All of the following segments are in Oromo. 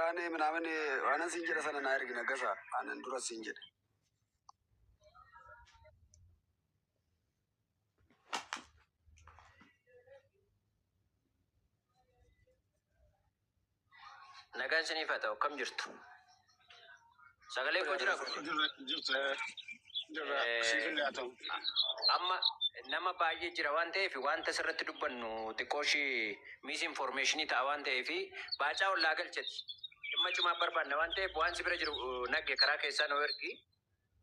Ragaan minaamin waanan siin jedha sana naa ergi Naggasaa anan dura siin jedhe. Nagaan isiniif haa ta'u, akkam jirtu? Sagalee koo jiraa kun? Jirra jirta jirra siifillee haa ta'u. Amma nama baay'ee jira waan ta'eef wanta asirratti dubbannu xiqqoo ishii misinformation ta'a waan ta'eef baacaa ollaa galchati. Dhimma cimaa barbaanna waan ta'eef waan si bira jiru nagge karaa keessaa nu ergi.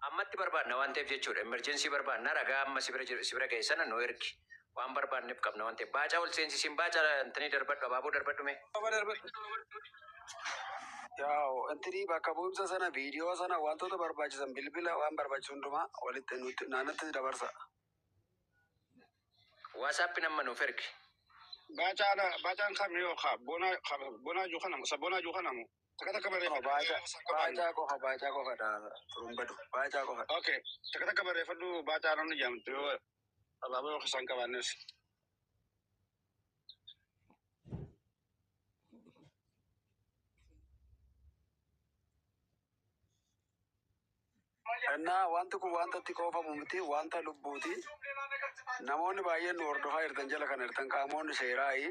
Ammatti barbaanna waan ta'eef jechuudha. Emergency barbaanna ragaa amma si bira jiru si bira ga'e sana nu ergi. Waan barbaanneef qabna waan ta'eef. Baacaa ol seensisiin baacaa intini darbadhu abaaboo darbadhu mee. Yaa'u intini bakka bu'umsa sana viidiyoo sana wantoota barbaachisan bilbila waan barbaachisu hundumaa walitti nutti naannatti dabarsa. WhatsApp nama nuuf ergi. Baacaan baacaan kam yoo ka bonaa ka bonaa jiru kana sa bonaa jiru kana mo takka takka No, barreeffadhu baacaa yoo isaan qabaanne. baacaa qofa baacaa qofa dha turumbadu baacaa qofa. Okay takka takka barreeffadhu baacaa namni jedhamtu yoo abaaboo yoo isaan qabaannes. Innaa wanti kun wanta itti qoofamu miti wanta lubbuuti. Namoonni baay'een nu hordofaa jirtan jala kana jirtan qaamonni seeraayi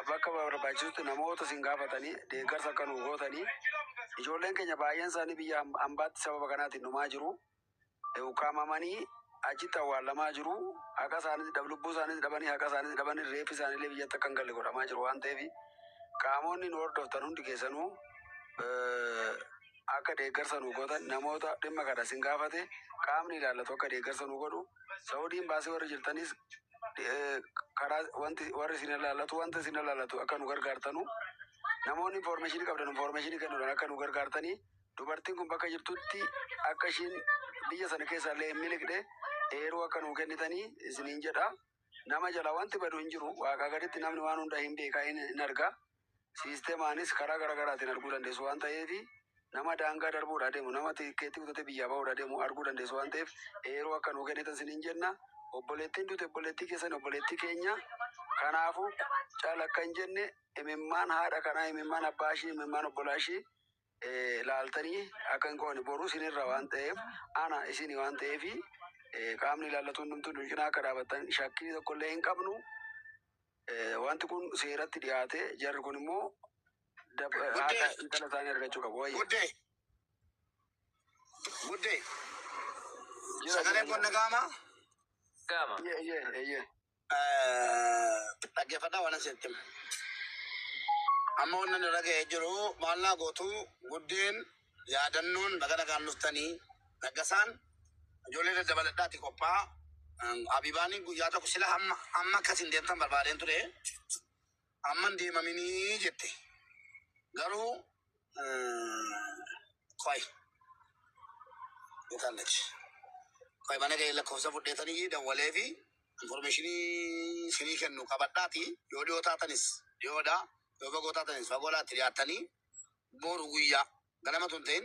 bakka barbaachisutti namoota isin gaafatanii deeggarsa akka nu gootanii ijoolleen keenya baay'een isaanii biyya hambaatti sababa kanaatiin dhumaa jiru. Ukkaamamanii achitti awwaalamaa jiru. Haqa isaaniis dhab lubbuu isaaniis dhabanii haqa isaaniis dhabanii reeffi isaaniillee biyyatti akka hin galle godhamaa jiru waan ta'eef qaamonni nu hordoftan hundi keessanuu akka deeggarsa nu gootan namoota dhimma kana isin gaafate qaamni ilaallatu akka deeggarsa nu godhu Saudiin baasii warri jirtanis karaa wanti warri isin ilaallatu wanta isin ilaallatu akka nu gargaartanu namoonni information qabdan information kennuudhaan akka nu gargaartanii dubartiin kun bakka jirtutti akka ishiin biyya sana keessaa illee hin miliqne eeruu akka nu kennitanii isiniin jedha. Nama jala wanti badu hin jiru. Waaqaa gaditti namni waan hunda hin beekaa hin argaa. Siistemaanis karaa garaa garaatiin arguu dandeessu waan ta'eef nama daangaa darbuudhaa deemu nama tikkeetti kutatee biyyaa bahuudhaa deemu arguu dandeessu waan ta'eef eeruu akka nu kennitan isiniin jenna. Obboleettiin duute obboleettii keessan obboleettii keenya. Kanaafuu caala akka hin jenne imimmaan haadha kanaa imimmaan abbaa ishii imimmaan obbolaa ishii laaltanii akka hin qoone boruu isinirra waan ta'eef ana isin waan ta'eef qaamni ilaallatu hundumtuu nu cinaa akka dhaabattan shakkii tokkollee hin qabnu. Wanti kun seeratti dhiyaate jarri kun immoo Guddee, haqa intala isaanii argachuu qabu. Wayya. guddee, guddee. Jira jira Sagaleen kun jira. nagaama. Gaama. Eyyee eyyee eyyee. Dhaggeeffadhaa waan asitti himu. Amma wannan irra ga'ee jiru maallaa gootuu guddeen yaadannoon baga nagaan dhuftanii naggasaan ijoollee daddabaladhaati qophaa'a. Abibaaniin guyyaa tokko sila hamma amma akkas hin deemtan barbaadeen ture. Amma hin deemaminii jette. Garuu qoy የታለች? ቆይ mana ga'ee lakkoofsa fudheetanii dawwalee fi informationii isinii kennu qabadhaati yoo dhiyoo taatanis dhiyoodha yoo fagoo taatanis fagoodhaatti dhiyaattanii boru guyyaa ganama tun ta'in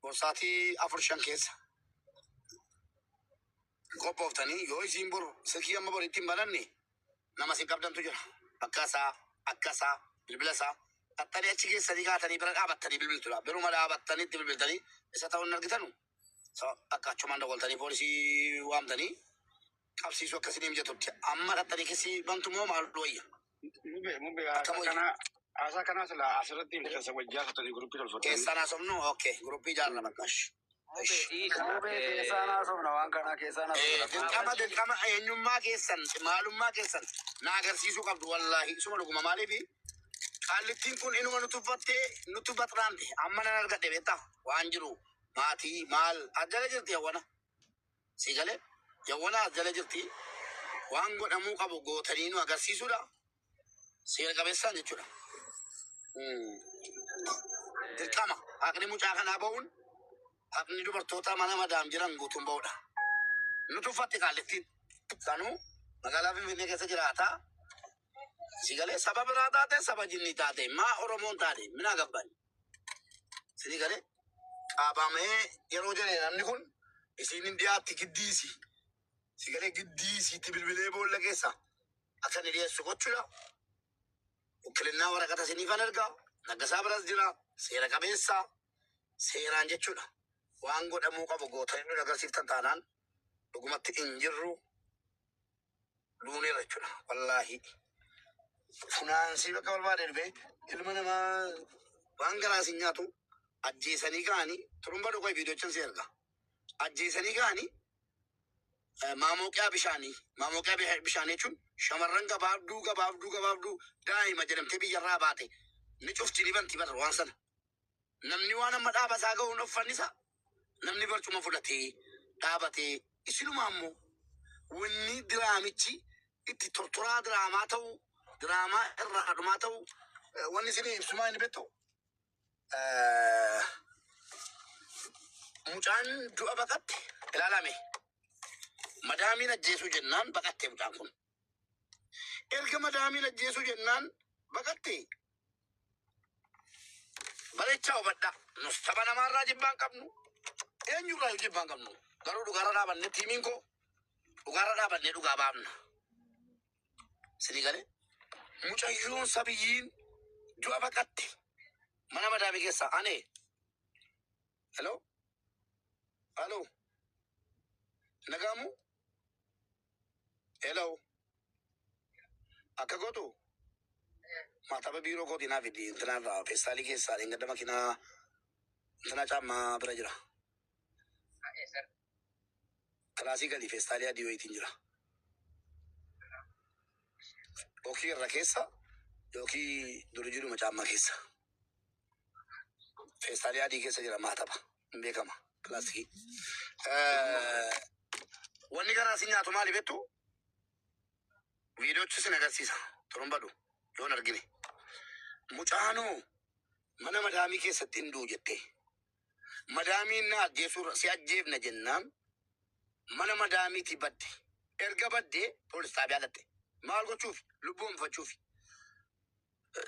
borsaatii afur shan keessa qophooftanii yoo isiin boru silkii amma boru ittiin bananne nama isin qabdantu jira bakka isaa akka isaa bilbila isaa qaxxanii achi geessanii kaatanii bira dhaabattanii bilbiltudha biruma dhaabattanii itti bilbiltanii isa ta'uun hin argitanu akka achumaan dawwaltanii poolisii waamtanii qabsiisuu akkasii mijatutti amma qaxxanii keessi bantu moo maal wayya Mube mube akkam haasaa wayya kana haasaa kana sila asirratti hin keessa wajjaa turtanii guruppii tolfatanii. keessaan haasofnu okay guruppii jaarra bakka Mubee ish dhiisa. Mubee keessaan haasofna waan kanaa keessaan haasofna rakkoo dirqama qabu. dirqama eenyummaa keessan maalummaa keessan na agarsiisuu qabdu wallaahi isuma dhuguma maaliifi qaallittiin kun inuma nu tuffattee nutti baxraante amma nan argadhe beektaa waan jiru maatii maal as jala jirti yawwana sii galee yawwana as jala jirti waan godhamuu qabu gootanii nu agarsiisuudha seera qabeessaan jechuudha. Dirqama haqni mucaa kanaa ba'uun haqni dubartoota mana madaam jiran guutuun ba'uudha. Nu tuffatte qaallittiin sanuu magaalaa Finfinnee keessa jiraataa si galee saba biraa taate saba jinnii taate maa Oromoon taate minaa gabban si galee qaabamee yeroo jedhe namni kun isiin hin dhiyaatti giddiisi si galee giddiisiitti bilbilee boolla keessa akka inni dhiyeessu gochuudha. Ukkilinnaa waraqata isiniifan ergaa Naggasaa biras jira. Seera qabeessa seeraan jechuudha. Waan godhamuu qabu gootanii nu agarsiiftan taanaan dhugumatti hin jirru duuneera jechuudha. Wallaahi. Funaansii bakka barbaade dhufee ilma namaa waan garaa si nyaatu ajjeesanii ka'anii turumba dhugee viidiyochan si erga. Ajjeesanii ka'anii maamoqiyaa bishaanii, maamoqiyaa bishaanii jechuun shamarran gabaabduu gabaabduu gabaabduu daa'ima jedhamtee biyyarraa baate ni cufti ni banti barra waan sana. Namni waan amma dhaaba isaa ga'uun uffannisa. Namni barcuma fudhatee dhaabatee isinumaa immoo wanni diraamichi itti tortoraa diraamaa ta'uu, diraamaa irraa dhumaa ta'uu, wanni isin ibsumaa inni beektu. Mucaan du'a baqatte ilaalame. Madaamiin ajjeesuu jennaan baqatte mucaan kun. Erga madaamiin ajjeesuu jennaan baqatte, bareechaa hubadha. Nus saba namaarraa jibbaan qabnu. Eenyurraa jibbaan qabnu. Garuu dhugaarra dhaabanne, tiimiin koo dhugaarra dhaabanne dhugaa baafna. Sinii galee mucayyoon sabiyyiin du'a baqatte mana madaamii keessa ane. Hello? Hello? Nagaamu? Hello? Akka gootu? Maataba biiroo kootii naa fidi, intinaa irraa feestaalii keessaa dheengadda makiinaa intinaa caammaa bira jira. Kilaasii galii feestaalii adii wayiitiin jira. Yookiin irra keessa yookiin duri jiruma caammaa keessa. Feestaalii adii keessa jira maataba. Hin beekama. Pilaastikii. Wanni garaa si nyaatu maali beektu? Viidiyoochi sin agarsiisa. Turumbadu. Yoon argine. Mucaanoo mana madaamii keessatti hin du'u jettee. Madaamiin na ajjeesuu si ajjeefna jennaan mana madaamiitii badde. Erga baddee poolis xaabiyaa dhatte. Maal gochuuf? Lubbuu oomfachuuf.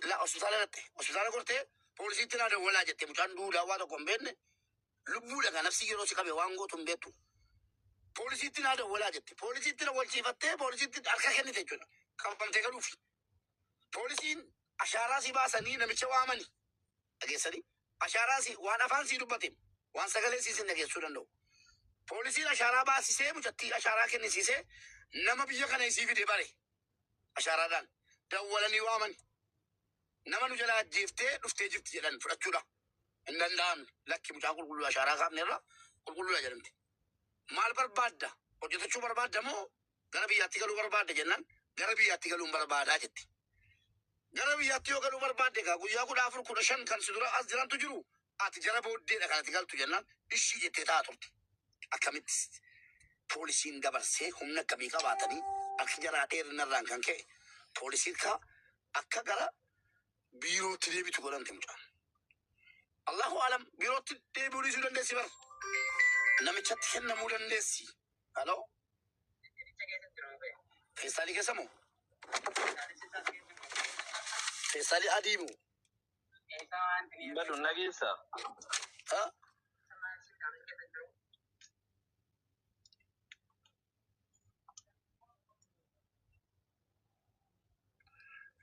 La hospitaala dhatte. Hospitaala gortee poolisiitti naa dawwalaa jette, mucaan duudaa waa tokko hin beekne, lubbuudha kan nafsi yeroo si qabe waan gootu hin beektu. Poolisiitti naa dawwalaa jette. Poolisiitti dawwalchiifattee poolisiitti harka kennite jechuudha. Qabamtee galuufi. Poolisiin ashaaraa si baasanii namicha waamanii dhageessanii ashaaraa si waan afaan sii dubbate waan sagalee sii sin dhageessuu danda'u. Poolisiin ashaaraa baasisee mucattii ashaaraa kennisiisee nama biyya kana isii fide bare ashaaraadhaan dawwalanii waaman. Nama nu jalaa ajjeeftee dhuftee jirti jedhan fudhachuudha. Hin danda'amne, lakki, mucaa qulqulluu ashaaraa kaafne irra qulqulluudha jedhamte. Maal barbaadda? Hojjetachuu barbaadda moo gara biyyaatti galuu barbaadda jennaan gara biyyaatti galuun barbaadaa jetti. Gara biyyaatti yoo galuu barbaadde egaa guyyaa 14, 15 kan si dura as jirantu jiru, ati jara booddeedha kan ati galtu jennaan ishii jettee ta'a turte. Akkamitti poolisiin dabarsee humna akkamii qabaatanii akka jaraa dheerinarraan kan ka'e poolisiin ka akka gara biirootti deebitu godhamte mucaan. Allahu alam, biirootti deebi'uu dhiisuu dandeessi bar. Namichatti kennamuu dandeessi. Hello? Feestaalii keessa moo? Feestaalii adii moo? Badu nageessa. Ha?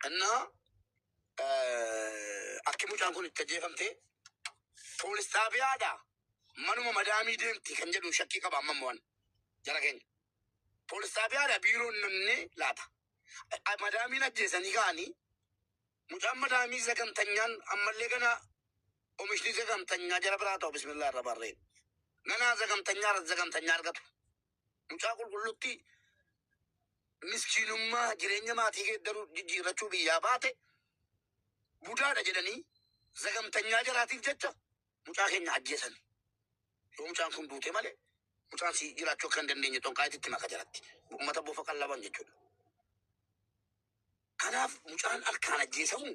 እና akki mucaan kun itti ajjeefamte poolis xaabiyaadha. Manuma madaamii deemti kan jedhu shakkii qaba amma waan jara keenya. Poolis xaabiyaadha biiroon namni laata. Madaamiin ajjeesanii ka'anii mucaan madaamii sagantanyaan ammallee gana oomishni sagantanyaa jara biraa ta'u, bismillah irra barreen. Ganaa sagantanyaa irra sagantanyaa argatu. Mucaa qulqullutti miskiinummaa jireenya maatii geeddaruu jijjiirrachuu biyyaa baate budaadha jedhanii zagamtanyaa jaraatiif jecha mucaa keenya ajjeesan. Yoo mucaan kun duute malee mucaan si jiraachuu akka hin dandeenye xonqaayitti maka jalatti. Uummata bofa qallaban jechuudha. Kanaaf mucaan harkaan ajjeesamu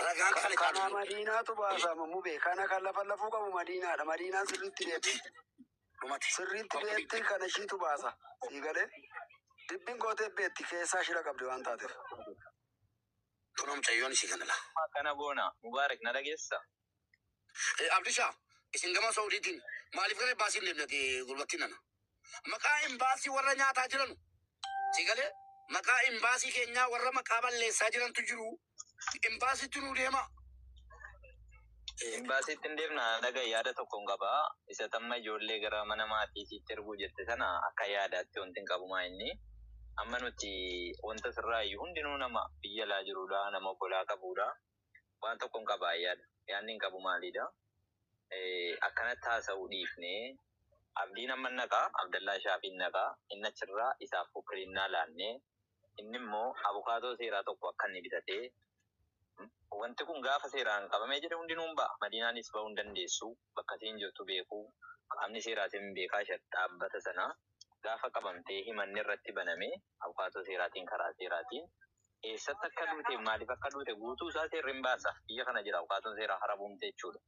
ragaan kana Kana caalu jiru. Madiinaatu baasama mube. Kana kan lafa lafuu qabu Madiinaadha. Madiinaan sirriitti beekti. Dhumate. Sirriitti beekti, kana ishiitu baasa. Sii galee dibbiin gootee beekti, keessaa shira qabdi waan taateef. Kunoo mucayyoon isii kana laa. Kana goona. Mubaarak, na dhageessa. Abdishaa, isin gama Saudiitiin maaliif gara baasii hin deemne gurbattiin nana? Maqaa imbaasii warra nyaataa jiran si galee, maqaa imbaasii keenyaa warra maqaa balleessaa jirantu jiru. Imbaasiitti nu deema. Imbaasiitti hin deemna dhaga yaada tokko hin qaba. Isa tamma ijoollee gara mana maatiitiitti erguu jette sana akka yaadaatti wanti hin qabu maa inni. Amma nuti wanta sirraayyuu hundinuu nama biyya alaa jirudha, nama obbolaa qabudha. Waan tokko hin qaba yaada. Yaadni hin qabu maalidha? Akkanatti haasa'uu dhiifnee abdiin amma naqaa, Abdallaa Shaafiin naqaa, inni achirraa isaaf fukkirinnaa laannee inni immoo abukaatoo seeraa tokko akka inni bitatee wanti kun gaafa seeraan qabamee jedhe hundinuu hin ba'a. Madiinaanis ba'uu hin dandeessu. Bakka isiin jirtu beeku. Qaamni seeraatiin beekaa ishee dhaabbata sana gaafa qabamtee himanni irratti banamee abukaatoo seeraatiin karaa seeraatiin eessatti akka duute maaliif akka duute guutuu isaa seerri hin baasa. Biyya kana jira abukaatoon seeraa hara buumte jechuudha.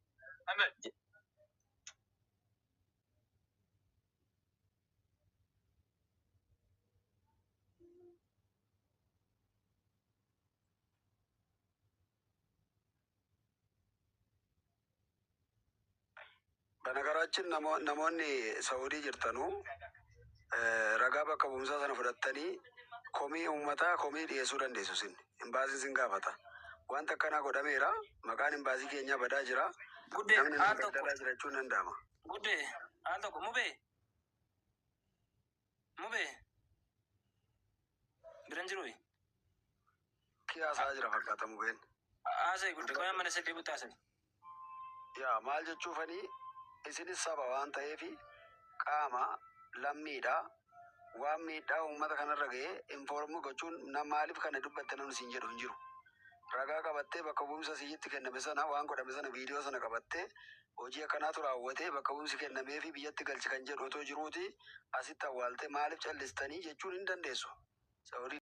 በነገራችን namoonni Saudii jirtanuu ragaa bakka bu'umsaa sana fudhattanii komii uummataa komii dhiyeessuu dandeessu sin. Imbaasiin sin gaafata. Wanta akkanaa godhameera. Maqaan imbaasii keenyaa badaa jira. Guddee Namni nu al tokko daldalaa jira jechuun danda'ama. guddee al tokko mubee mubee biran jiru Kiyaasaa jira fakkaata mubeen. haasa'e guddee qoyaa mana sadii butti haasa'e. Yaa maal jechuufanii isinis saba waan ta'eefi qaama lammiidha. Waan miidhaa uummata kanarra ga'ee informii gochuun maaliif kana dubbatte namni siin jedhu hin jiru. Ragaa qabattee bakka bu'umsa siyyitti kenname sana waan godhame sana viidiyoo sana qabattee hojii akkanaatu raawwatee bakka bu'umsi kennamee fi biyyatti galchi kan jedhu otoo jiruuti asitti awwaaltee maaliif callistanii jechuun hin dandeessu. Sababii